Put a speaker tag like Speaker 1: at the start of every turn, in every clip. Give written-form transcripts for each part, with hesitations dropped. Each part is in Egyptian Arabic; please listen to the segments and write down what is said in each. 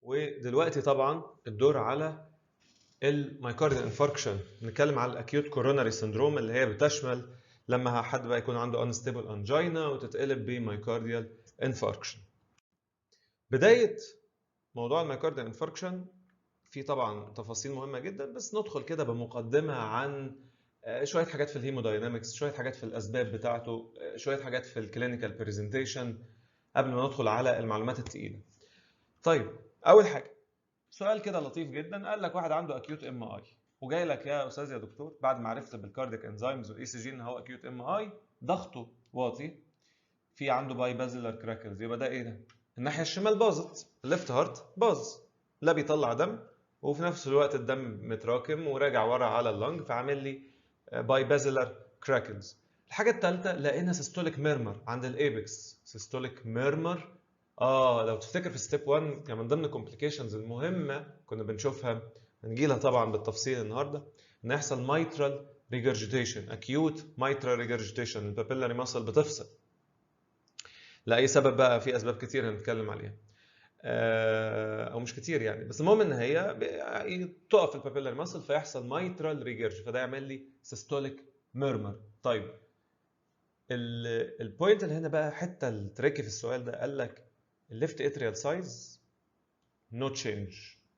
Speaker 1: ودلوقتي طبعا الدور على ال myocardial infarction. نتكلم على ال acute coronary syndrome اللي هي بتشمل لما حد بقى يكون عنده unstable angina وتتقلب ب myocardial infarction. بداية موضوع ال myocardial infarction في طبعا تفاصيل مهمة جدا، بس ندخل كده بمقدمه عن شوية حاجات في ال hemodynamics، شوية حاجات في الاسباب بتاعته، شوية حاجات في ال clinical presentation قبل ما ندخل على المعلومات الثقيلة. طيب اول حاجة سؤال كده لطيف جدا، قال لك واحد عنده acute MI وجاي لك يا استاذ يا دكتور بعد ما عرفت بال cardiac enzymes وال ECG ان هو acute MI، ضغطه واطي، في عنده bibasilar crackles، يبقى ده ايه ده؟ الناحية الشمال باظت، ال left heart باظ، لا بيطلع دم وفي نفس الوقت الدم متراكم وراجع ورا على ال lung، فعامل لي bibasilar crackles. الحاجة الثالثة لقينا systolic murmur عند ال apex، systolic murmur. لو تفتكر في step 1 كان من ضمن ال complications المهمة كنا بنشوفها، هنجيلها طبعا بالتفصيل النهارده، ان يحصل mitral regurgitation، acute mitral regurgitation، ال papillary muscle بتفصل لاي سبب بقى، في اسباب كتير هنتكلم عليها او مش كتير يعني، بس المهم ان هي تقف ال papillary muscle فيحصل mitral regurg، فده يعمل لي systolic murmur. طيب ال point اللي هنا بقى حتة ال tricky في السؤال ده، قال لك ال left atrial size no change.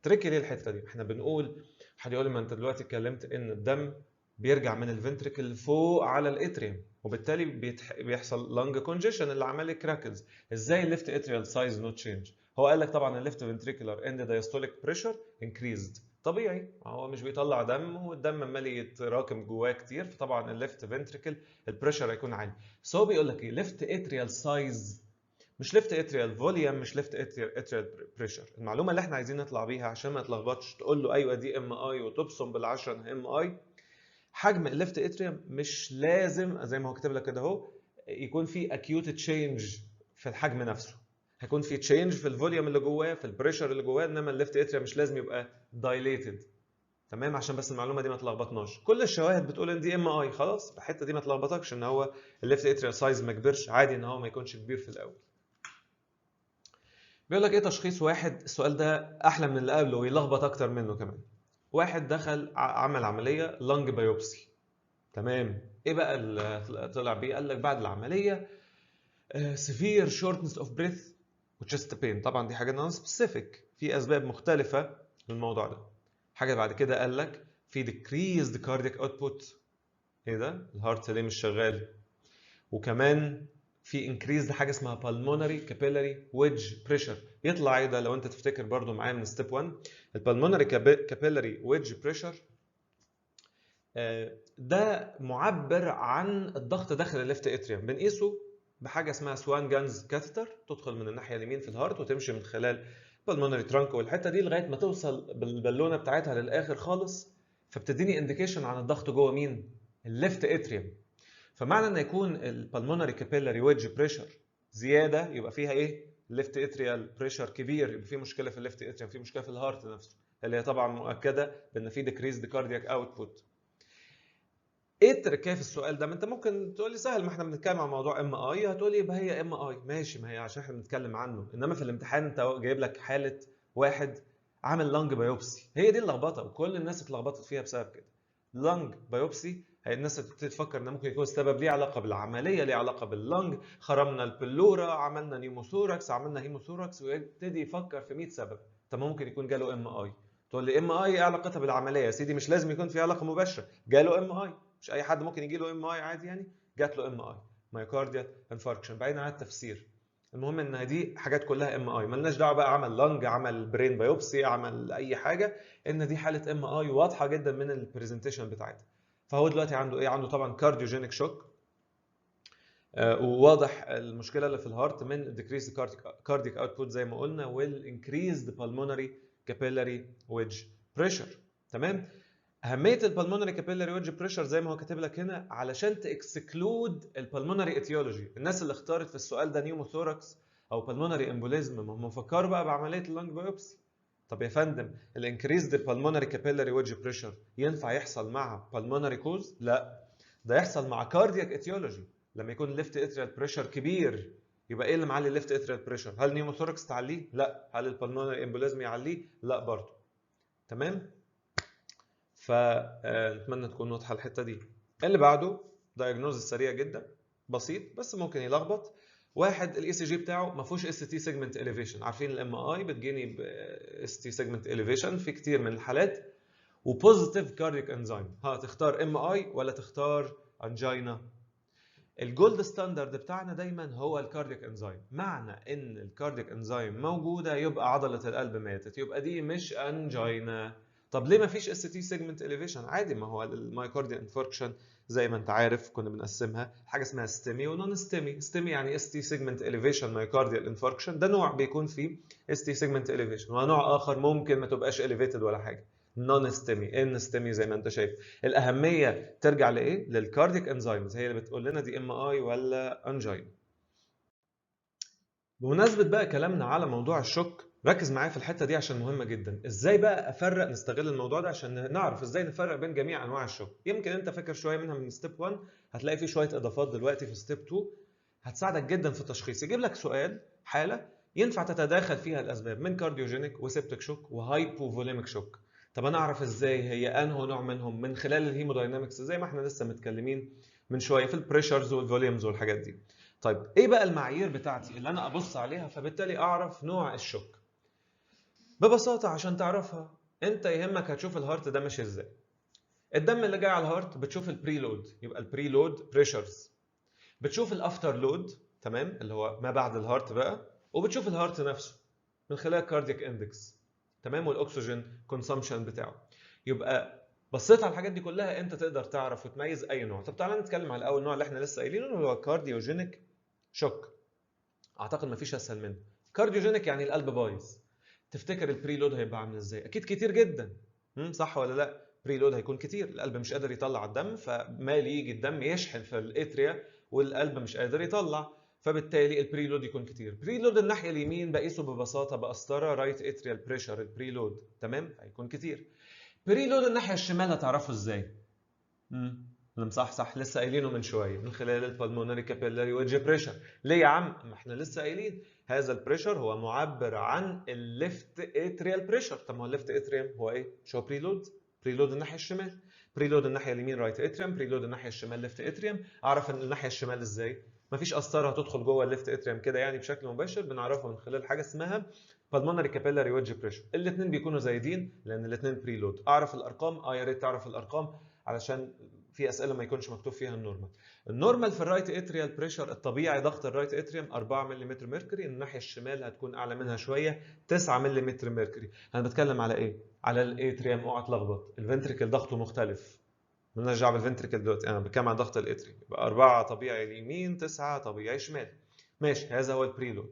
Speaker 1: tricky ليه الحتة دي؟ احنا بنقول، حد يقول لي ما انت دلوقتي اتكلمت ان الدم بيرجع من ال ventricle فوق على ال atrium وبالتالي بيحصل lung congestion اللي عمل لي crackles، ازاي ال left atrial size no change؟ هو قال لك طبعا ال left ventricular end diastolic pressure increased، طبيعي هو مش بيطلع دم والدم عمال يتراكم جواه كتير، فطبعا ال left ventricle ال pressure هيكون عالي. بس هو بيقول لك ايه؟ left atrial size مش left atrial volume، مش left atrial pressure. المعلومة اللي احنا عايزين نطلع بيها عشان ما نتلخبطش، تقول له ايوه دي MI وتبصم بالعشرة انها MI. حجم ال left atrium مش لازم زي ما هو كاتب لك كده اهو يكون في acute change في الحجم نفسه، هيكون في change في ال volume اللي جواه، في ال pressure اللي جواه، انما ال left atrium مش لازم يبقى dilated. تمام، عشان بس المعلومة دي ما تلخبطناش. كل الشواهد بتقول ان دي MI، خلاص الحتة دي ما تلخبطكش ان هو ال left atrial size ما كبرش، عادي ان هو ما يكونش كبير في الاول. بيقول لك ايه تشخيص واحد، السؤال ده احلى من اللي قبله ويلخبط اكتر منه كمان. واحد دخل عمل عملية lung biopsy، تمام، ايه بقى اللي طلع بيه؟ قال لك بعد العملية severe shortness of breath و chest pain. طبعا دي حاجة non specific، في اسباب مختلفة للموضوع ده. حاجة بعد كده قال لك في decreased cardiac output، ايه ده؟ ال heart ليه مش شغال؟ وكمان في increased حاجة اسمها pulmonary capillary wedge pressure. يطلع ايه ده؟ لو انت تفتكر برضو معايا من step 1، ال pulmonary capillary wedge pressure ده معبر عن الضغط داخل ال left atrium، بنقيسه بحاجة اسمها Swan Ganz catheter، تدخل من الناحية اليمين في ال heart وتمشي من خلال pulmonary trunk والحتة دي لغاية ما توصل بالبالونه بتاعتها للاخر خالص، فبتديني indication عن الضغط جوه مين؟ ال left atrium. فمعنى ان يكون ال pulmonary capillary wedge pressure زيادة يبقى فيها ايه؟ ال left atrial pressure كبير، يبقى في مشكلة في ال left atrium، في مشكلة في ال heart نفسه اللي هي طبعا مؤكدة بان في decreased cardiac output. ايه التركية في السؤال ده؟ ما انت ممكن تقول لي سهل، ما احنا بنتكلم عن موضوع MI، هتقول لي يبقى هي MI، ماشي، ما هي عشان احنا بنتكلم عنه، انما في الامتحان انت جايب لك حاله واحد عامل lung biopsy، هي دي اللخبطة وكل الناس اتلخبطت فيها بسبب كده. lung biopsy هي الناس هتبتدي تفكر ان ممكن يكون السبب ليه علاقة بالعملية، ليه علاقة بال lung، خرمنا ال pleura، عملنا pneumothorax، عملنا hemothorax، ويبتدي يفكر في 100 سبب. طب ممكن يكون جاله MI، تقول لي MI ايه علاقتها بالعملية؟ يا سيدي مش لازم يكون في علاقة مباشرة، جاله MI، مش اي حد ممكن يجي له MI عادي يعني، جات له MI myocardial infarction، بعيدا عن التفسير. المهم ان دي حاجات كلها MI، مالناش دعوه بقى عمل lung، عمل brain biopsy، عمل اي حاجة، ان دي حاله MI واضحة جدا من ال presentation بتاعتها. فهو دلوقتي عنده ايه؟ عنده طبعا cardiogenic shock، وواضح المشكلة اللي في ال heart من decreased cardiac output زي ما قلنا، وال increased pulmonary capillary wedge pressure. تمام؟ اهمية ال pulmonary capillary wedge pressure زي ما هو كاتب لك هنا علشان ت exclude ال pulmonary etiology. الناس اللي اختارت في السؤال ده pneumothorax او pulmonary embolism، ما هم فكروا بقى بعملية ال lung biopsy. طب يا فندم ال increased pulmonary capillary wedge pressure ينفع يحصل مع pulmonary cause؟ لا، ده يحصل مع cardiac etiology، لما يكون left atrial pressure كبير يبقى ايه اللي معلي ال left atrial pressure؟ هل pneumothorax تعليه؟ لا. هل ال pulmonary embolism يعليه؟ لا برضه. تمام؟ فنتمنى تكون واضحة الحتة دي. اللي بعده diagnosis سريع جدا بسيط بس ممكن يلخبط. واحد ال ECG بتاعه ما فيهوش ST segment elevation، عارفين ال MI بتجيني ب ST segment elevation في كتير من الحالات، و positive cardiac enzyme. ها تختار MI ولا تختار angina؟ ال gold standard بتاعنا دايما هو ال cardiac enzyme. معنى ان ال cardiac enzyme موجودة يبقى عضلة القلب ماتت، يبقى دي مش angina. طب ليه ما فيش ST segment elevation؟ عادي، ما هو ال myocardial infarction زي ما انت عارف كنا بنقسمها حاجة اسمها STEMI و non STEMI. STEMI يعني ST segment elevation myocardial infarction، ده نوع بيكون فيه ST segment elevation، ونوع اخر ممكن ما تبقاش elevated ولا حاجة، non STEMI، NSTEMI زي ما انت شايف. الاهمية ترجع لايه؟ لل cardiac enzymes، هي اللي بتقول لنا دي MI ولا angina. بمناسبة بقى كلامنا على موضوع ال shock، ركز معايا في الحتة دي عشان مهمة جدا. ازاي بقى افرق، نستغل الموضوع ده عشان نعرف ازاي نفرق بين جميع انواع ال shock. يمكن انت فاكر شوية منها من step 1، هتلاقي في شوية اضافات دلوقتي في step 2 هتساعدك جدا في التشخيص. يجيب لك سؤال حاله ينفع تتداخل فيها الاسباب من cardiogenic و septic shock و hypovolemic shock. طب انا اعرف ازاي هي انه نوع منهم؟ من خلال ال hemodynamics زي ما احنا لسه متكلمين من شوية في ال pressures وال volumes والحاجات دي. طيب ايه بقى المعايير بتاعتي اللي انا ابص عليها فبالتالي اعرف نوع ال shock؟ ببساطة عشان تعرفها انت يهمك هتشوف ال heart ده ماشي ازاي. الدم اللي جاي على ال heart بتشوف ال preload، يبقى ال preload pressures. بتشوف ال afterload، تمام، اللي هو ما بعد ال heart بقى، وبتشوف ال heart نفسه من خلال cardiac index، تمام، وال oxygen consumption بتاعه. يبقى بصيت على الحاجات دي كلها انت تقدر تعرف وتميز اي نوع. طب تعالى نتكلم على اول نوع اللي احنا لسه قايلينه اللي هو cardiogenic shock. اعتقد مفيش اسهل منه. cardiogenic يعني القلب بايظ. تفتكر ال preload هيبقى عامل ازاي؟ اكيد كتير جدا، صح ولا لا؟ preload هيكون كتير، القلب مش قادر يطلع الدم، فمال يجي الدم يشحن في ال atria والقلب مش قادر يطلع، فبالتالي ال preload يكون كتير. preload الناحية اليمين بقيسه ببساطة بقسطره right atrial pressure، ال preload، تمام، هيكون كتير. preload الناحية الشمال هتعرفه ازاي؟ صح صح، لسه قايلينه من شوية، من خلال ال pulmonary capillary wedge pressure. ليه يا عم؟ ما احنا لسه قايلين هذا ال pressure هو معبر عن ال left atrial pressure. طب ما هو ال left atrium هو ايه؟ مش هو preload؟ preload الناحية الشمال، preload الناحية اليمين right atrium، preload الناحية الشمال left atrium. اعرف ان الناحية الشمال ازاي؟ مفيش قسطره هتدخل جوه ال left atrium كده يعني بشكل مباشر، بنعرفه من خلال حاجة اسمها pulmonary capillary wedge pressure. الاثنين بيكونوا زايدين لان الاثنين preload. اعرف الارقام؟ يا ريت تعرف الارقام علشان في اسئلة ما يكونش مكتوب فيها ال normal. ال normal في ال right atrial pressure الطبيعي ضغط ال right atrium 4 ملم mercury، الناحية الشمال هتكون اعلى منها شوية 9 ملم mercury. انا بتكلم على ايه؟ على ال atrium، اوعى تلخبط، ال ventricle ضغطه مختلف، مالناش دعوه بال ventricle دلوقتي، انا بتكلم عن ضغط ال atrium. يبقى 4 طبيعي اليمين، 9 طبيعي شمال. ماشي، هذا هو ال preload.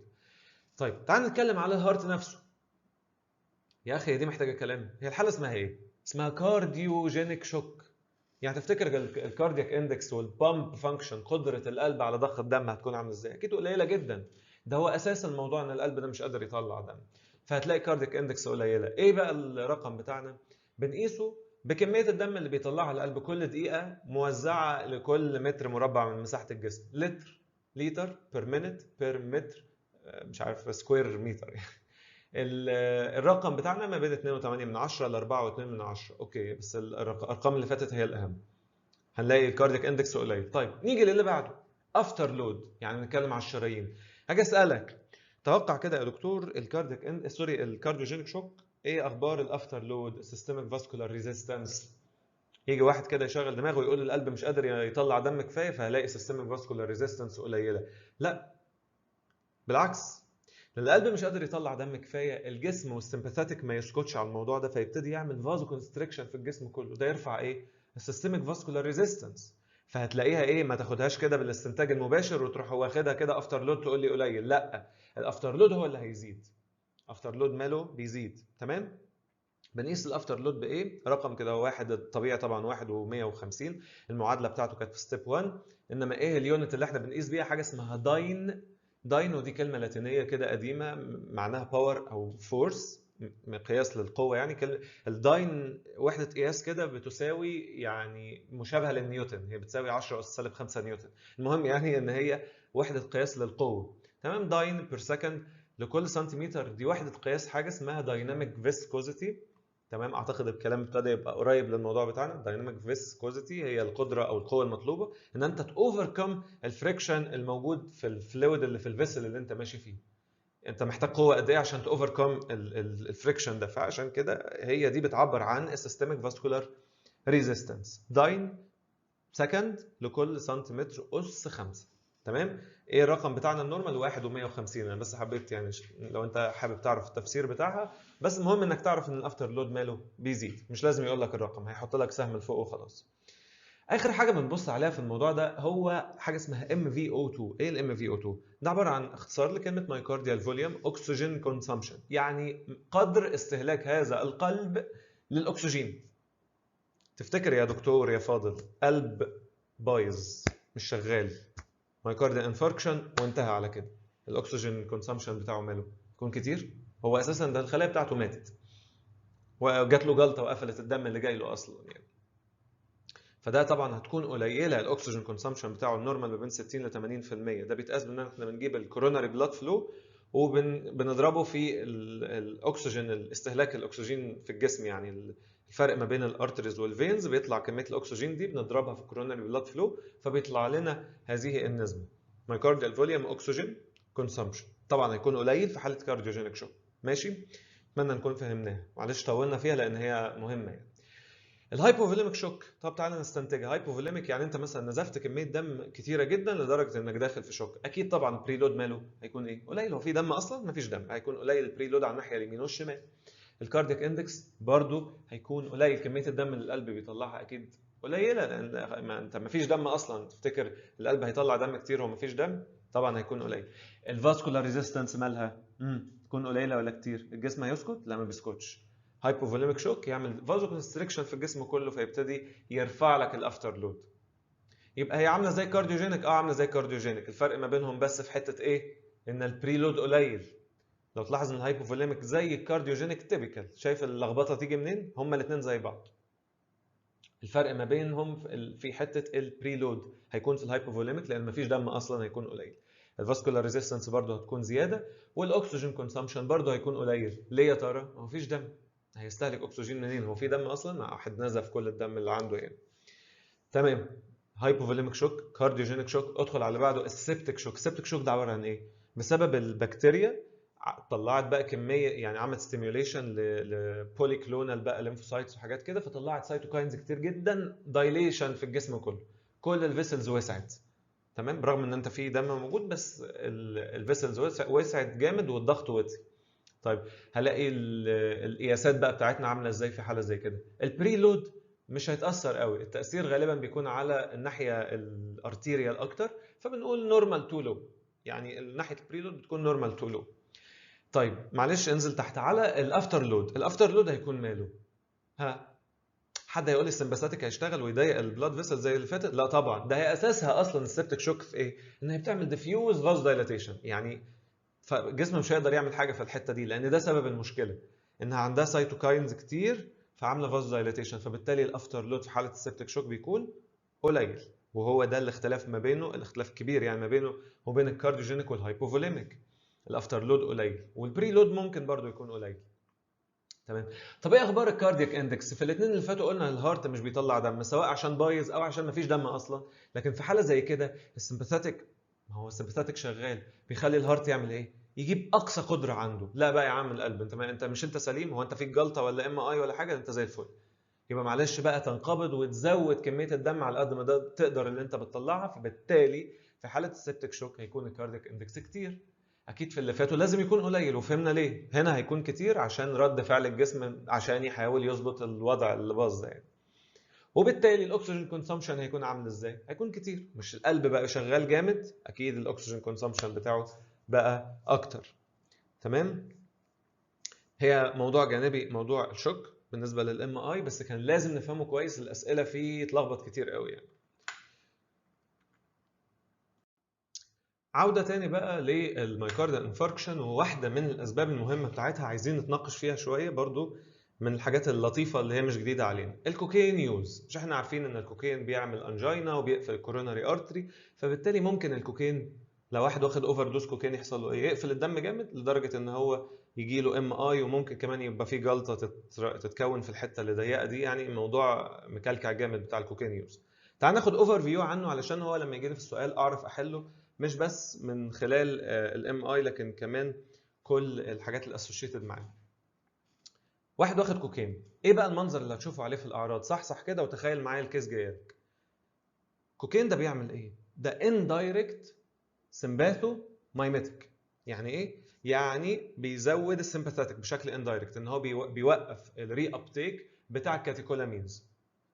Speaker 1: طيب تعال نتكلم على ال heart نفسه. يا اخي دي محتاجه كلام، هي الحالة اسمها ايه؟ اسمها cardiogenic shock. يعني تفتكر ال cardiac index وال pump function، قدره القلب على ضخ الدم هتكون عامله ازاي؟ اكيد قليله جدا. ده هو اساس الموضوع ان القلب ده مش قادر يطلع دم، فهتلاقي cardiac index قليله. ايه بقى الرقم بتاعنا؟ بنقيسه بكمية الدم اللي بيطلعها القلب كل دقيقة موزعة لكل متر مربع من مساحة الجسم، لتر، liter per minute per متر، مش عارف square meter يعني. الرقم بتاعنا ما بين 2.8 ل 4.2. okay، بس الارقام اللي فاتت هي الاهم. هنلاقي ال cardiac index قليل. طيب نيجي للي بعده، afterload، يعني نتكلم على الشرايين. هاجي اسالك توقع كده يا دكتور ال cardiac sorry ال cardiogenic shock ايه اخبار ال afterload، ال systemic vascular resistance؟ يجي واحد كده يشغل دماغه ويقول القلب مش قادر يطلع دم كفاية فهلاقي systemic vascular resistance قليله. لا بالعكس، القلب مش قادر يطلع دم كفاية، الجسم وال sympathetic ما يسكتش على الموضوع ده، فيبتدي يعمل vasoconstriction في الجسم كله، ده يرفع ايه؟ ال systemic vascular resistance. فهتلاقيها ايه؟ ما تاخدهاش كده بالاستنتاج المباشر وتروح واخدها كده afterload تقول لي قليل، لا، ال afterload هو اللي هيزيد. afterload ماله؟ بيزيد، تمام؟ بنقيس ال afterload بايه؟ رقم كده واحد الطبيعي طبعا 1 و150، المعادلة بتاعته كانت في step 1، انما ايه ال unit اللي احنا بنقيس بيها؟ حاجة اسمها dyne. dyne ودي كلمة لاتينيه كده قديمة معناها power او force، مقياس للقوة يعني. الداين وحده قياس كده بتساوي يعني مشابهة للنيوتن، هي بتساوي 10 اس سالب 5 نيوتن. المهم يعني ان هي وحده قياس للقوة، تمام، dyne per second لكل سنتيمتر، دي وحده قياس حاجة اسمها dynamic viscosity. تمام، اعتقد الكلام ابتدى يبقى قريب للموضوع بتاعنا. dynamic viscosity هي القدرة او القوة المطلوبة ان انت ت overcome ال friction الموجود في ال fluid اللي في ال vessel اللي انت ماشي فيه. انت محتاج قوة قد ايه عشان ت overcome ال friction ده؟ فعشان كده هي دي بتعبر عن ال systemic vascular resistance، dyne second لكل سنتيمتر اس 5. تمام، ايه الرقم بتاعنا ال normal؟ 1 و150. انا بس حبيت يعني لو انت حابب تعرف التفسير بتاعها، بس المهم انك تعرف ان ال afterload ماله بيزيد، مش لازم يقول لك الرقم، هيحط لك سهم لفوق وخلاص. اخر حاجة بنبص عليها في الموضوع ده هو حاجة اسمها MVO2. ايه ال MVO2 ده؟ عبارة عن اختصار لكلمة myocardial volume oxygen consumption، يعني قدر استهلاك هذا القلب للاكسجين. تفتكر يا دكتور يا فاضل قلب بايظ مش شغال، myocardial infarction وانتهى على كده، ال oxygen consumption بتاعه ماله؟ يكون كتير؟ هو اساسا ده الخلايا بتاعته ماتت وجات له جلطة وقفلت الدم اللي جاي له اصلا يعني. فده طبعا هتكون قليله ال oxygen consumption بتاعه. ال normal ما بين 60 ل 80%. ده بيتقاس بان احنا بنجيب ال coronary blood flow وبنضربه في الاكسجين، الاستهلاك الاكسجين في الجسم، يعني الفرق ما بين ال arteries وال veins، بيطلع كمية الاكسجين دي بنضربها في ال coronary blood flow، فبيطلع لنا هذه النسبة، myocardial volume oxygen consumption. طبعا هيكون قليل في حاله cardiogenic shock. ماشي، اتمنى نكون فهمناها، معلش طولنا فيها لان هي مهمة يعني. ال hypovolemic shock، طب تعالى نستنتجها. hypovolemic يعني انت مثلا نزفت كمية دم كتيرة جدا لدرجة انك داخل في shock، اكيد طبعا preload ماله هيكون ايه؟ قليل. هو في دم اصلا؟ مفيش دم، هيكون قليل ال preload على الناحية اليمين والشمال. ال cardiac index برضو هيكون قليل، كمية الدم اللي القلب بيطلعها اكيد قليله لان ما انت مفيش دم اصلا. تفتكر القلب هيطلع دم كتير وهو مفيش دم؟ طبعا هيكون قليل. ال vascular resistance مالها؟ تكون قليله ولا كتير؟ الجسم هيسكت؟ لا، ما بيسكتش. hypovolemic shock يعمل vasoconstriction في الجسم كله، فيبتدي يرفع لك ال afterload. يبقى هي عامله زي cardiogenic؟ اه، عامله زي cardiogenic. الفرق ما بينهم بس في حتة ايه؟ ان ال preload قليل. لو تلاحظ ان ال hypovolemic زي ال cardiogenic typical، شايف اللخبطة تيجي منين؟ هما الاثنين زي بعض، الفرق ما بينهم في حتة ال preload هيكون في ال hypovolemic لان مفيش دم اصلا هيكون قليل، ال vascular resistance برضه هتكون زياده، وال oxygen consumption برضه هيكون قليل. ليه يا ترى؟ ما فيش دم، هيستهلك اكسجين منين؟ هو في دم اصلا؟ واحد نزف كل الدم اللي عنده يعني. تمام، hypovolemic shock، cardiogenic shock. ادخل على اللي بعده، ال septic shock. ال septic shock ده عبارة عن ايه؟ بسبب البكتيريا طلعت بقى كميه، يعني عملت stimulation ل polyclonal بقى lymphocytes وحاجات كده، فطلعت cytokines كتير جدا، dilation في الجسم كله، كل ال vessels وسعت. تمام، برغم ان انت في دم موجود بس ال vessels وسعت جامد والضغط وطي. طيب، هلاقي القياسات بقى بتاعتنا عامله ازاي في حاله زي كده؟ ال preload مش هيتاثر قوي، التاثير غالبا بيكون على الناحية ال arterial اكتر، فبنقول normal to low، يعني ناحية ال preload بتكون normal to low. طيب معلش انزل تحت على ال afterload. ال afterload هيكون ماله؟ ها، حد هيقول لي ال sympathetic هيشتغل ويضيق ال blood vessel زي اللي فاتت؟ لا طبعا، ده هي اساسها اصلا ال septic shock في ايه؟ ان هي بتعمل diffuse vasodilatation، يعني فالجسم مش هيقدر يعمل حاجة في الحتة دي لان ده سبب المشكله، انها عندها cytokines كتير فعامله vasodilatation، فبالتالي ال afterload في حاله ال septic shock بيكون قليل. وهو ده الاختلاف ما بينه، الاختلاف كبير يعني ما بينه وبين ال cardiogenic وال hypovolemic. ال afterload قليل وال preload ممكن برضو يكون قليل. تمام، طب ايه اخبار ال cardiac index؟ في الاثنين اللي فاتوا قلنا ال heart مش بيطلع دم سواء عشان بايظ او عشان مفيش دم اصلا، لكن في حاله زي كده ال sympathetic، ما هو ال sympathetic شغال، بيخلي ال heart يعمل ايه؟ يجيب اقصى قدره عنده. لا بقى يا عم القلب، انت ما انت مش انت سليم، هو انت فيك جلطة ولا MI ولا حاجه؟ انت زي الفل. يبقى معلش بقى تنقبض وتزود كمية الدم على قد ما ده تقدر اللي انت بتطلعها، فبالتالي في حاله ال septic shock هيكون ال cardiac index كتير. اكيد في اللي فاتوا لازم يكون قليل وفهمنا ليه، هنا هيكون كتير عشان رد فعل الجسم عشان يحاول يظبط الوضع اللي باظ ده يعني. وبالتالي ال oxygen consumption هيكون عامل ازاي؟ هيكون كتير، مش القلب بقى شغال جامد، اكيد ال oxygen consumption بتاعه بقى اكتر. تمام، هي موضوع جانبي موضوع ال shock بالنسبة لل MI، بس كان لازم نفهمه كويس، الاسئلة فيه اتلخبط كتير قوي يعني. عوده تاني بقى لل myocardial infarction، وواحدة من الاسباب المهمة بتاعتها عايزين نتناقش فيها شوية برضو، من الحاجات اللطيفة اللي هي مش جديدة علينا، ال cocaine use. مش احنا عارفين ان الكوكايين بيعمل angina وبيقفل ال coronary artery؟ فبالتالي ممكن الكوكايين لو واحد واخد overdose cocaine يحصل له ايه؟ يقفل الدم جامد لدرجة ان هو يجي له MI، وممكن كمان يبقى فيه جلطة تتكون في الحتة اللي ضيقه دي. يعني الموضوع مكلكع جامد بتاع ال cocaine use. تعال ناخد overview عنه علشان هو لما يجي لي في السؤال اعرف احله، مش بس من خلال ال MI لكن كمان كل الحاجات ال associated معاه. واحد واخد كوكين، ايه بقى المنظر اللي هتشوفه عليه في الاعراض؟ صح صح كده، وتخيل معايا ال case جاي لك. كوكين ده بيعمل ايه؟ ده indirect sympathomimetic. يعني ايه؟ يعني بيزود ال sympathetic بشكل indirect، ان هو بيوقف ال reuptake بتاع ال catecholamines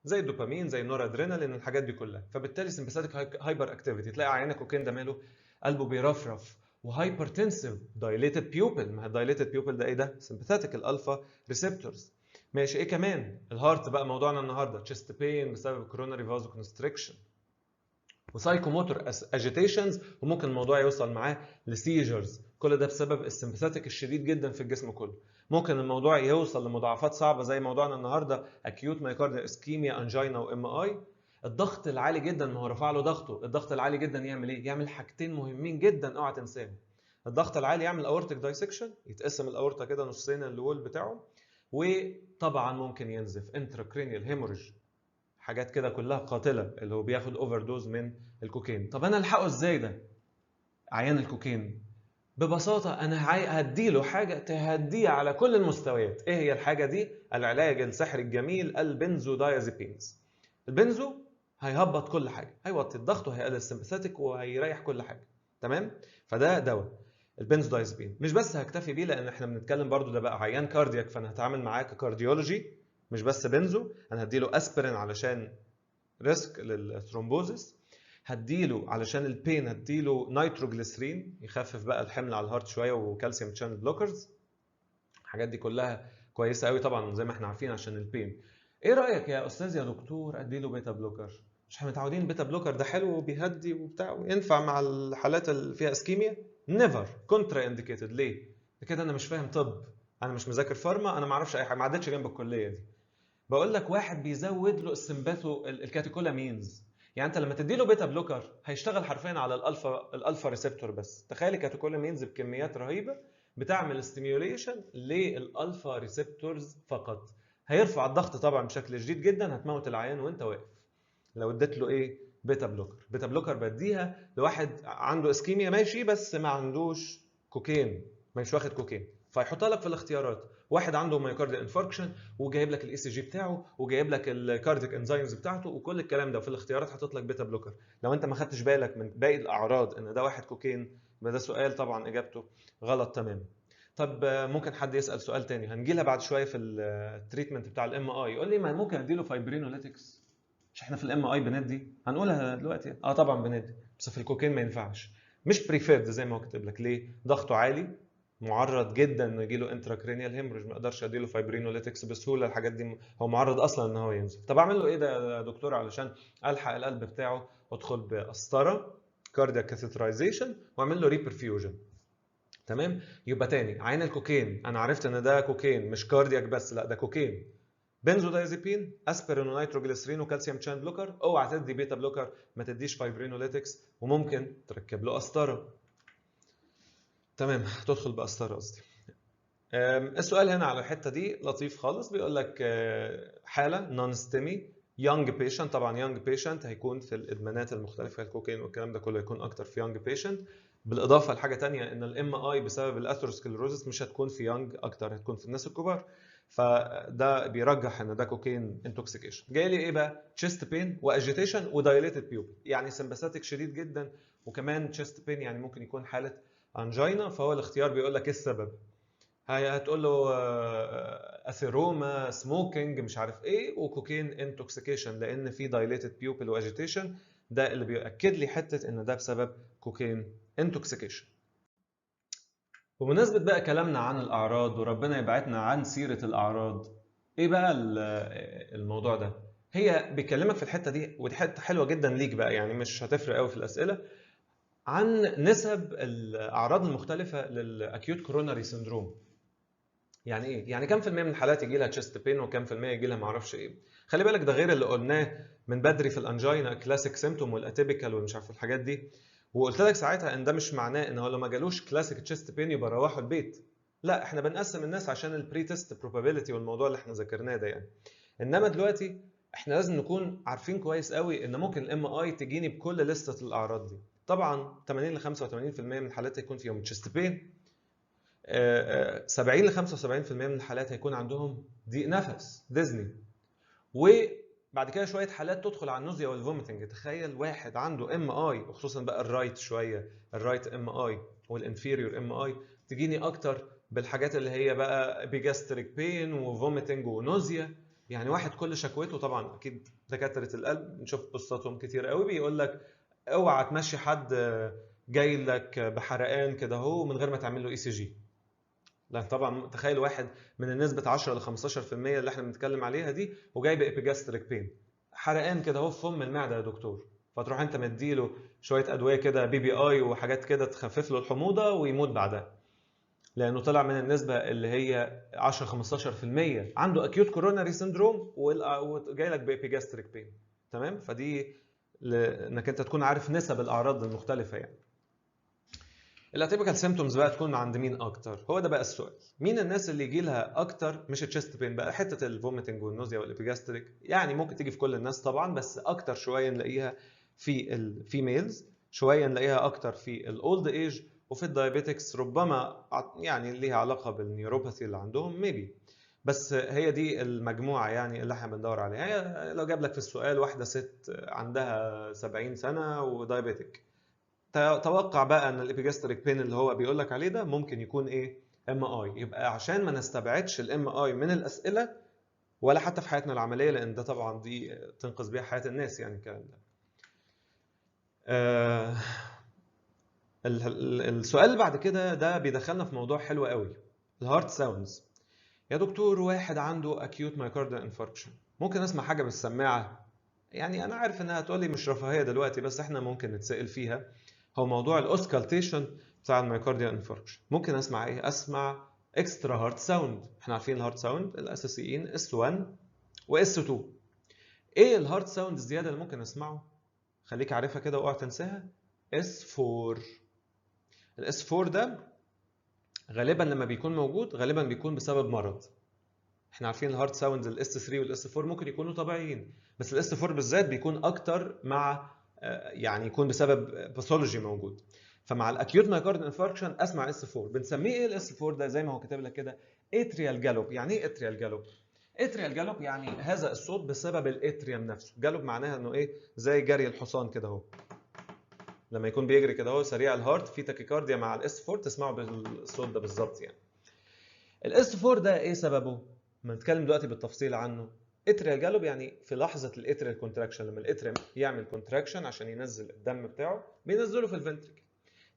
Speaker 1: زي الدوبامين زي النورادرينالين الحاجات دي كلها، فبالتالي sympathetic hyperactivity. تلاقي عيان كوكين ده ماله؟ قلبه بيرفرف و hypertensive، dilated pupil. ما هي dilated pupil ده ايه ده؟ sympathetic ال alpha receptors. ماشي، ايه كمان؟ ال heart بقى موضوعنا النهارده، chest pain بسبب coronary vasoconstriction و psychomotor agitations، وممكن الموضوع يوصل معاه ل seizures. كل ده بسبب ال sympathetic الشديد جدا في الجسم كله. ممكن الموضوع يوصل لمضاعفات صعبة زي موضوعنا النهارده، acute myocardial ischemia، angina و MI. الضغط العالي جدا، ما هو رفع له ضغطه، الضغط العالي جدا يعمل ايه؟ يعمل حاجتين مهمين جدا اوعى تنساهم. الضغط العالي يعمل aortic dissection، يتقسم الاورطه كده نصين ال wall بتاعه، وطبعا ممكن ينزف intracranial hemorrhage، حاجات كده كلها قاتله اللي هو بياخد overdose من الكوكين. طب انا الحقه ازاي ده؟ عيان الكوكين ببساطة انا هديله حاجة تهديه على كل المستويات. ايه هي الحاجة دي؟ العلاج السحري الجميل، ال benzodiazepines. ال benzo هيهبط كل حاجة، هيوطي الضغط وهيقلل ال sympathetic وهيريح كل حاجة، تمام؟ فده دواء البنزودايازيبين. مش بس هكتفي بيه، لان احنا بنتكلم برضو ده بقى عيان cardiac، فانا هتعامل معاه ك cardiology مش بس benzo. انا هديله اسبرين علشان risk لل thrombosis، هديله علشان ال pain هديله نيتروجليسرين يخفف بقى الحمل على ال heart شوية، و calcium channel blockers. الحاجات دي كلها كويسة قوي طبعا زي ما احنا عارفين عشان ال pain. ايه رايك يا استاذ يا دكتور اديله beta blocker؟ مش احنا متعودين beta blocker ده حلو وبيهدي وبتاع وينفع مع الحالات اللي فيها ischemia؟ never، contraindicated. ليه؟ كده انا مش فاهم طب، انا مش مذاكر pharma، انا ما اعرفش اي حاجة، ما عدتش جنب الكلية دي. بقول لك واحد بيزود له ال sympatho ال catecholamines، يعني انت لما تدي له beta blocker هيشتغل حرفيا على ال alpha receptor بس. تخيل ال catecholamines بكميات رهيبة بتعمل stimulation لل alpha receptors فقط، هيرفع الضغط طبعا بشكل شديد جدا، هتموت العيان وانت واقف لو اديت له ايه؟ beta blocker. beta blocker بديها لواحد عنده ischemia ماشي، بس ما عندوش كوكين، مش واخد كوكين، فيحطها لك في الاختيارات. واحد عنده myocardial infarction وجايب لك ال ECG بتاعه وجايب لك ال cardiac enzymes بتاعته وكل الكلام ده، وفي الاختيارات حاطط لك beta blocker. لو انت ما خدتش بالك من باقي الاعراض ان ده واحد كوكين، يبقى ده سؤال طبعا اجابته غلط تماما. طب ممكن حد يسال سؤال تاني هنجي لها بعد شوية في ال treatment بتاع ال MI، يقول لي ما ممكن اديله fibrinolytics؟ مش احنا في ال MI بندي؟ هنقولها دلوقتي. طبعا بندي، بس في الكوكين ما ينفعش، مش preferred زي ما هو كاتب لك. ليه؟ ضغطه عالي، معرض جدا انه يجي له intracranial hemorrhage، ما اقدرش اديله fibrinolytics بسهولة، الحاجات دي هو معرض اصلا ان هو ينزف. طب اعمل له ايه ده يا دكتور علشان الحق القلب بتاعه؟ ادخل بقسطره cardiac catheterization واعمل له reperfusion. تمام؟ يبقى تاني عيان الكوكين انا عرفت ان ده كوكين مش cardiac بس، لا ده cocaine، benzodiazepine، aspirin و nitroglycerin و calcium channel blocker. اوعى تدي beta blocker، ما تديش fibrinolytics، وممكن تركب له قسطره. تمام، تدخل بقسطره قصدي. السؤال هنا على الحتة دي لطيف خالص، بيقول لك حاله non STEMI young patient. طبعا young patient هيكون في الادمانات المختلفة، الكوكين والكلام ده كله هيكون اكتر في young patient. بالاضافة لحاجة ثانية ان ال MI بسبب ال atherosclerosis مش هتكون في young اكتر، هتكون في الناس الكبار، فده بيرجح ان ده cocaine intoxication. جاي لي ايه بقى؟ chest pain و agitation و dilated pupil، يعني sympathetic شديد جدا، وكمان chest pain يعني ممكن يكون حاله angina. فهو الاختيار بيقول لك ايه السبب؟ هتقول له atheroma، smoking، مش عارف ايه، و cocaine intoxication، لان في dilated pupil و agitation، ده اللي بيأكد لي حتة ان ده بسبب cocaine intoxication. بمناسبة بقى كلامنا عن الأعراض، وربنا يبعدنا عن سيرة الأعراض، إيه بقى الموضوع ده؟ هي بيكلمك في الحتة دي، ودي حتة حلوة جدا ليك بقى، يعني مش هتفرق قوي في الأسئلة، عن نسب الأعراض المختلفة لل acute coronary syndrome. يعني إيه؟ يعني كم في المية من الحالات يجي لها chest pain، وكم في المية يجي لها معرفش إيه. خلي بالك ده غير اللي قلناه من بدري في ال angina، classic symptom وال atypical ومش عارف الحاجات دي. وقلت لك ساعتها ان ده مش معناه ان هو لو ما جالوش classic chest pain يبقى روحوا البيت، لا احنا بنقسم الناس عشان ال pretest probability والموضوع اللي احنا ذاكرناه ده يعني. انما دلوقتي احنا لازم نكون عارفين كويس قوي ان ممكن ال MI تجيني بكل لستة الاعراض دي. طبعا 80 ل 85% من الحالات هيكون فيهم chest pain، 70 ل 75% من الحالات هيكون عندهم ضيق نفس dyspnea، وبعد كده شوية حالات تدخل على ال nausea وال vomiting. تخيل واحد عنده MI، وخصوصا بقى ال right شوية، ال right MI وال inferior MI تجيني اكتر بالحاجات اللي هي بقى epigastric pain و vomiting و nausea. يعني واحد كل شكوته، طبعا اكيد دكاترة القلب بنشوف بوستاتهم كتير قوي بيقول لك اوعى تمشي حد جاي لك بحرقان كده اهو من غير ما تعمل له ECG. لا طبعا تخيل واحد من النسبة 10 ل 15% اللي احنا بنتكلم عليها دي وجاي ب epigastric pain، حرقان كده اهو في فم المعدة يا دكتور، فتروح انت مديله شوية ادوية كده PPI وحاجات كده تخفف له الحموضة ويموت بعدها، لانه طلع من النسبة اللي هي 10 15% عنده acute coronary syndrome وجاي لك ب epigastric pain. تمام؟ فدي انك انت تكون عارف نسب الاعراض المختلفة يعني. ال atypical symptoms بقى تكون عند مين اكتر؟ هو ده بقى السؤال، مين الناس اللي يجي لها اكتر؟ مش ال chest pain بقى، حتة ال vomiting وال nausea وال epigastric يعني ممكن تيجي في كل الناس طبعا، بس اكتر شوية نلاقيها في ال females، شوية نلاقيها اكتر في ال old age، وفي ال diabetics ربما يعني ليها علاقة بال neuropathy اللي عندهم maybe. بس هي دي المجموعة يعني اللي احنا بندور عليها. هي لو جاب لك في السؤال واحدة ست عندها 70 سنة و diabetic، توقع بقى ان ال epigastric pain اللي هو بيقول لك عليه ده ممكن يكون ايه؟ MI. يبقى عشان ما نستبعدش ال MI من الاسئلة ولا حتى في حياتنا العملية، لان ده طبعا دي تنقذ بيها حياة الناس يعني الكلام ده. السؤال اللي بعد كده ده بيدخلنا في موضوع حلو قوي، ال heart sounds. يا دكتور واحد عنده acute myocardial infarction ممكن اسمع حاجة بالسماعه؟ يعني انا عارف انها هتقولي مش رفاهية دلوقتي، بس احنا ممكن نتسال فيها. هو موضوع ال auscultation بتاع ال myocardial infarction، ممكن اسمع ايه؟ اسمع extra heart sound. احنا عارفين ال heart sound الاساسيين S 1 و S 2. ايه ال heart sound الزيادة اللي ممكن اسمعه؟ خليك عارفها كده واوعى تنساها، S 4. ال S 4 ده غالبا لما بيكون موجود غالبا بيكون بسبب مرض. احنا عارفين ال heart sounds ال S 3 وال S 4 ممكن يكونوا طبيعيين، بس ال S 4 بالذات بيكون اكتر مع يعني يكون بسبب pathology موجود. فمع ال acute myocardial infarction اسمع S 4. بنسميه ايه ال S 4 ده؟ زي ما هو كاتب لك كده atrial gallop. يعني ايه atrial gallop؟ atrial gallop يعني هذا الصوت بسبب ال atrium نفسه. gallop معناها انه ايه؟ زي جري الحصان كده اهو، لما يكون بيجري كده اهو سريع ال heart في tachycardia مع ال S 4 تسمعه بالصوت ده بالظبط. يعني ال S 4 ده ايه سببه؟ ما نتكلم دلوقتي بالتفصيل عنه. atrial gallop يعني في لحظة ال atrial contraction، لما ال atrium يعمل contraction عشان ينزل الدم بتاعه بينزله في ال ventricle.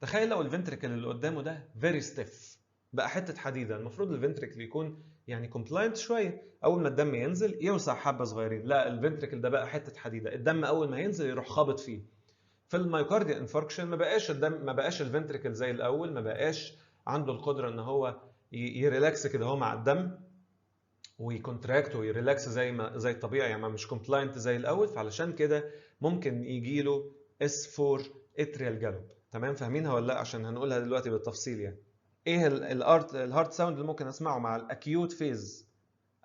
Speaker 1: تخيل لو ال ventricle اللي قدامه ده very stiff، بقى حتة حديده، المفروض ال ventricle يكون يعني compliant شوية، اول ما الدم ينزل يوسع حبه صغيرين، لا ال ventricle ده بقى حتة حديده، الدم اول ما ينزل يروح خابط فيه. في ال myocardial infarction ما بقاش الدم، ما بقاش ال ventricle زي الاول، ما بقاش عنده القدرة ان هو ي relax كده هو مع الدم وي contract وي relax زي ما زي الطبيعي، يعني مش compliant زي الاول. فعلشان كده ممكن يجي له S 4 atrial gallop. تمام، فاهمينها ولا لا؟ عشان هنقولها دلوقتي بالتفصيل. يعني ايه ال heart sound اللي ممكن اسمعه مع ال acute phase؟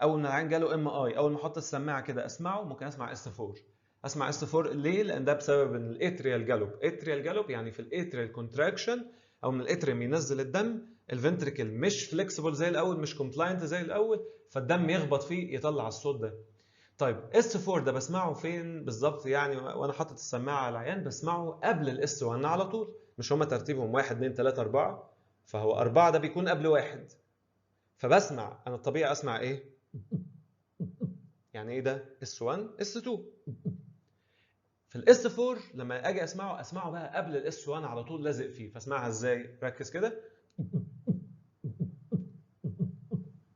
Speaker 1: اول ما العيان جاله MI، اول ما احط السماعة كده اسمعه، ممكن اسمع S 4. اسمع S 4 ليه؟ لان ده بسبب ان ال atrial gallop. atrial gallop يعني في ال atrial contraction، او من ال atrium ينزل الدم، ال ventricle مش flexible زي الاول، مش compliant زي الاول، فالدم يخبط فيه يطلع الصوت ده. طيب S 4 ده بسمعه فين بالظبط؟ يعني وانا حاطط السماعة على العيان بسمعه قبل ال S 1 على طول، مش هما ترتيبهم 1 2 3 4، فهو 4 ده بيكون قبل 1. فبسمع انا الطبيعي اسمع ايه؟ يعني ايه ده؟ S 1 S 2. في ال S 4 لما اجي اسمعه، اسمعه بقى قبل ال S 1 على طول لازق فيه. فاسمعها ازاي؟ ركز كده.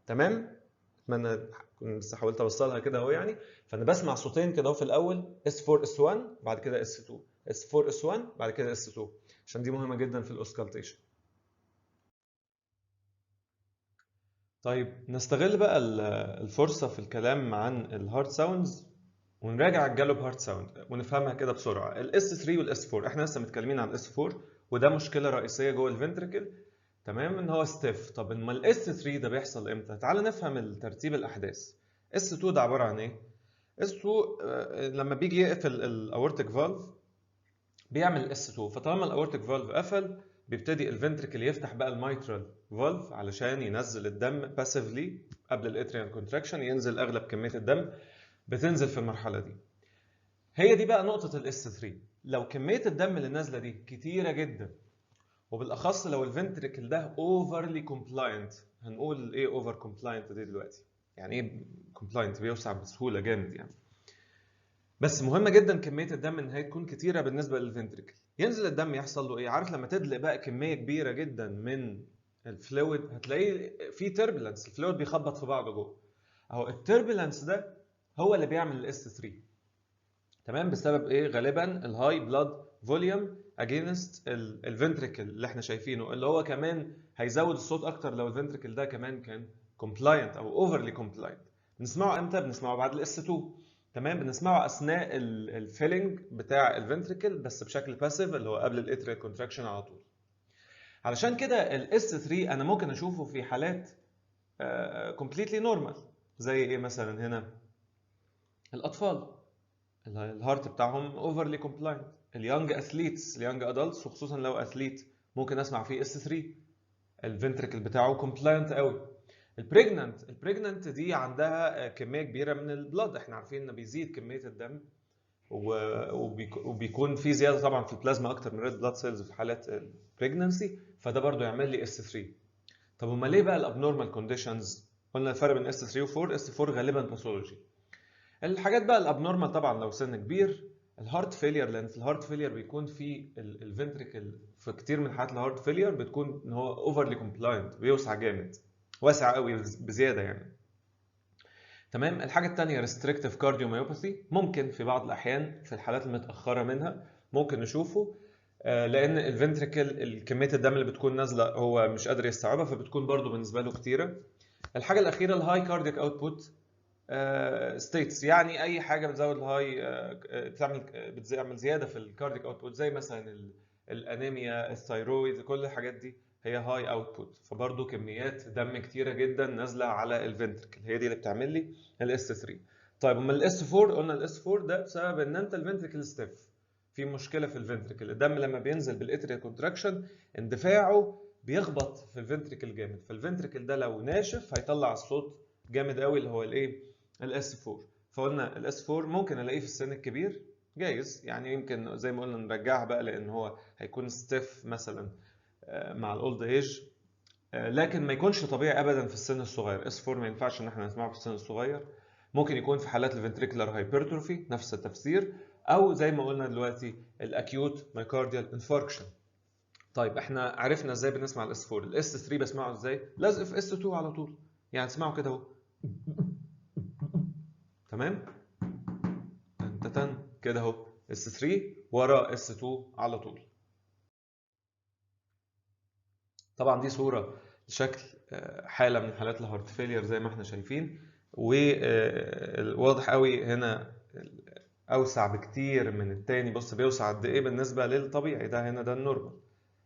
Speaker 1: تمام؟ اتمنى اكون بس حاولت اوصلها كده اهو. يعني فانا بسمع صوتين كده اهو في الاول، S 4 S 1 بعد كده S 2، S 4 S 1 بعد كده S 2، عشان دي مهمة جدا في ال auscultation. طيب نستغل بقى الفرصة في الكلام عن ال heart sounds ونراجع ال gallop heart sound ونفهمها كده بسرعة. ال S 3 وال S 4، احنا لسه متكلمين عن ال S 4 وده مشكلة رئيسية جوه ال ventricle، تمام، ان هو stiff. طب امال ال S 3 ده بيحصل امتى؟ تعال نفهم ترتيب الاحداث. S 2 ده عبارة عن ايه؟ S 2 لما بيجي يقفل ال aortic valve بيعمل S 2، فطالما ال aortic valve قفل بيبتدي ال ventricle يفتح بقى ال mitral valve علشان ينزل الدم passively قبل ال atrial contraction، ينزل اغلب كمية الدم بتنزل في المرحلة دي. هي دي بقى نقطة ال S 3. لو كمية الدم اللي نازله دي كتيرة جدا، وبالاخص لو ال ventricle ده overly compliant، هنقول ايه over compliant دي دلوقتي، يعني ايه compliant؟ بيوسع بسهولة جامد يعني. بس مهمة جدا كمية الدم ان هي تكون كتيرة بالنسبة لل ventricle. ينزل الدم يحصل له ايه؟ عارف لما تدلق بقى كمية كبيرة جدا من ال fluid هتلاقيه في turbulence، ال fluid بيخبط في بعضه جوه. اهو ال turbulence ده هو اللي بيعمل ال S 3، تمام، بسبب ايه؟ غالبا ال high blood volume against ال ventricle اللي احنا شايفينه، اللي هو كمان هيزود الصوت اكتر لو ال ventricle ده كمان كان compliant او overly compliant. بنسمعه امتى؟ بنسمعه بعد ال S 2، تمام، بنسمعه اثناء ال filling بتاع ال ventricle بس بشكل passive اللي هو قبل ال atrial contraction على طول. علشان كده ال S 3 انا ممكن اشوفه في حالات completely normal، زي ايه مثلا؟ هنا الاطفال ال heart بتاعهم overly compliant، ال young athletes، ال young adults، وخصوصا لو athlete ممكن اسمع فيه S 3، ال ventricle بتاعه compliant قوي. ال pregnant، ال pregnant دي عندها كمية كبيرة من ال blood، احنا عارفين ان بيزيد كمية الدم وبيكون في زيادة طبعا في البلازما اكتر من red blood cells في حالات ال pregnancy، فده برضو يعمل لي S 3. طب امال ليه بقى ال abnormal conditions؟ قلنا الفرق بين S 3 و 4، S 4 غالبا pathology. الحاجات بقى ال abnormal طبعا لو سن كبير، ال heart failure، لان في ال heart failure بيكون في ال ventricle في كتير من حالات ال heart failure بتكون ان هو overly compliant، بيوسع جامد، واسع قوي بزيادة يعني، تمام. الحاجة الثانية restrictive cardiomyopathy، ممكن في بعض الاحيان في الحالات المتاخرة منها ممكن نشوفه، لان ال ventricle كمية الدم اللي بتكون نازله هو مش قادر يستوعبها، فبتكون برضو بالنسبة له كتيرة. الحاجة الاخيرة ال high cardiac output states، يعني اي حاجة بتزود ال high بتعمل زيادة في ال cardiac output، زي مثلا الانيميا، ال thyroid، كل الحاجات دي هي high output، فبرضه كميات دم كتيرة جدا نازله على ال ventricle، هي دي اللي بتعمل لي ال S 3. طيب امال ال S 4؟ قلنا ال S 4 ده بسبب ان انت ال ventricle stiff، في مشكلة في ال ventricle، الدم لما بينزل بال atrial contraction اندفاعه بيخبط في ال ventricle جامد، فال ventricle ده لو ناشف هيطلع الصوت جامد قوي اللي هو الايه؟ ال S 4. فقلنا ال S 4 ممكن الاقيه في السن الكبير جايز، يعني يمكن زي ما قلنا نرجعها بقى لان هو هيكون stiff مثلا مع ال old age، لكن ما يكونش طبيعي ابدا في السن الصغير. S 4 ما ينفعش ان احنا نسمعه في السن الصغير، ممكن يكون في حالات ال ventricular hypertrophy نفس التفسير، او زي ما قلنا دلوقتي ال acute myocardial infarction. طيب احنا عرفنا ازاي بنسمع ال S 4، ال S 3 بسمعه ازاي؟ لازق في S 2 على طول، يعني تسمعه كده اهو، تمام، تن كده اهو، S 3 ورا S 2 على طول. طبعا دي صوره شكل حاله من حالات ال heart failure زي ما احنا شايفين، وواضح قوي هنا اوسع بكتير من التاني، بص بيوسع قد ايه بالنسبة للطبيعي، ده هنا ده ال normal.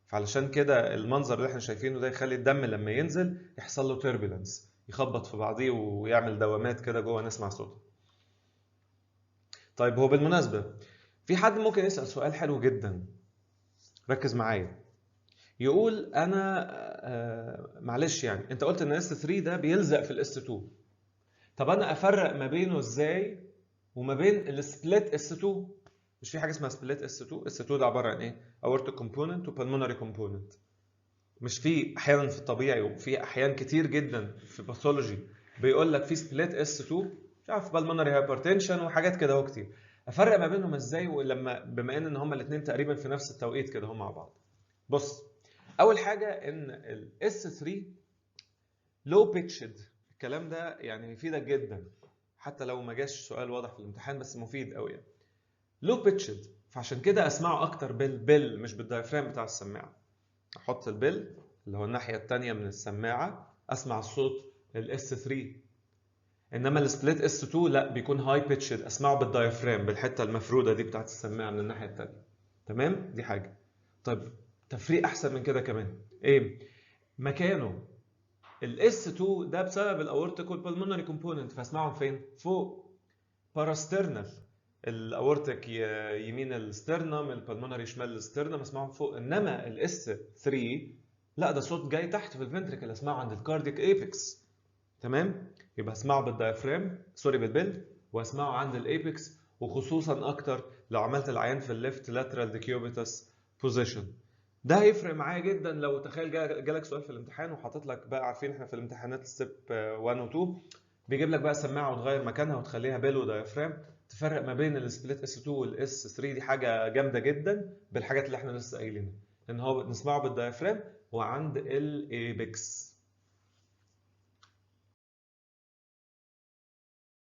Speaker 1: فعلشان كده المنظر اللي احنا شايفينه ده يخلي الدم لما ينزل يحصل له turbulence، يخبط في بعضيه ويعمل دوامات كده جوه نسمع صوته. طيب هو بالمناسبة في حد ممكن يسال سؤال حلو جدا، ركز معايا، يقول انا معلش يعني انت قلت ان S 3 ده بيلزق في ال S 2، طب انا افرق ما بينه ازاي وما بين ال split S 2؟ مش في حاجة اسمها split S 2؟ S 2 ده عبارة عن ايه؟ aortic component و pulmonary component. مش في احيانا في الطبيعي وفي احيان كتير جدا في pathology بيقول لك في split S 2، مش عارف pulmonary hypertension وحاجات كده اهو كتير. افرق ما بينهم ازاي ولما بما ان هما الاثنين تقريبا في نفس التوقيت كده هم مع بعض؟ بص، اول حاجة ان ال S 3 low pitched، الكلام ده يعني يفيدك جدا حتى لو ما جاش سؤال واضح في الامتحان، بس مفيد قوي يعني. low pitched، فعشان كده اسمعه اكتر بال bell مش بال diaphragm بتاع السماعة. احط ال bell اللي هو الناحية الثانية من السماعة اسمع الصوت ال S 3. انما ال split S 2 لا، بيكون high pitched، اسمعه بال diaphragm، بالحتة المفروده دي بتاعت السماعة من الناحية الثانية. تمام؟ دي حاجة. طيب تفريق احسن من كده كمان ايه؟ مكانه. ال S 2 ده بسبب ال aortic وال pulmonary component، فاسمعهم فين؟ فوق، parasternal. ال aortic يمين ال sternum، ال pulmonary شمال ال sternum، اسمعهم فوق. انما ال S 3 لا، ده صوت جاي تحت في ال ventricle، اسمعه عند ال cardiac apex. تمام؟ يبقى اسمعه بال diaphragm، sorry، بال bell، واسمعه عند ال apex، وخصوصا اكتر لو عملت العيان في ال left lateral decubitus position. ده هيفرق معايا جدا. لو تخيل جالك سؤال في الامتحان وحاطط لك بقى، عارفين احنا في الامتحانات step 1 و 2 بيجيب لك بقى سماعه وتغير مكانها وتخليها bell و diaphragm، تفرق ما بين ال split S 2 وال S 3، دي حاجة جامدة جدا بالحاجات اللي احنا لسه قايلينها، ان هو نسمعه بال diaphragm وعند ال apex.